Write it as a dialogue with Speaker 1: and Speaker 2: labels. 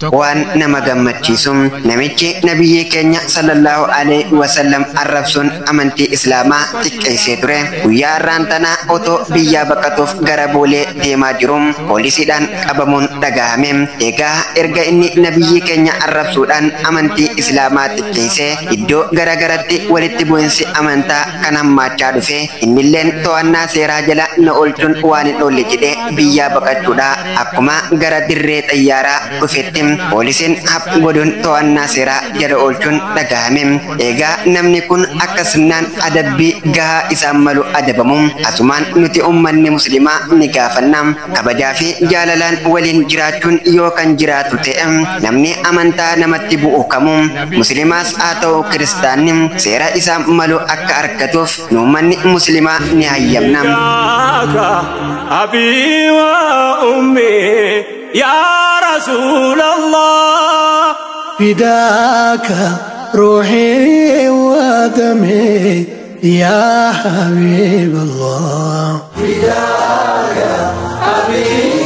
Speaker 1: Waan nama gammachiisu, namichi nabiyyii keenya sallallahu alaihi wasallam arrabsuun amantii islaamaa xiqqeessee ture guyyaa har'aan tana otoo biyyaa baqatuuf gara Boolee deemaa jiru poolisiidhaan qabamuun dhagahame. Egaa erga inni nabiyyii keenya arrabsuudhaan amantii islaamaa xiqqeessee iddoo garagaratti walitti bu'insi amantaa kan hammaachaa dhufe, innilleen to'annaa seeraa jala na oolchuun waan hin oolle jedhee biyyaa baqachuudha. Akkuma gara dirree xayyaaraa dhufetti poolisiin hap godhuun to'annaa seeraa jala oolchuun dhagahame. Egaa namni kun akka sirnaan adabbii gahaa isaan malu adabamu asumaan nuti ummanni muslimaa ni gaafanna. Kabajaa fi jaalalaan waliin jiraachuun yoo kan jiraatu ta'e, namni amantaa namatti bu'u kamuu, muslimaas haa ta'u kiristaanni, seera isaan malu akka argatuuf nu ummanni muslimaa ni hayyamna.
Speaker 2: أبي وأمي يا رسول الله،
Speaker 3: فداك روحي ودمي يا حبيب الله، فداك أبي.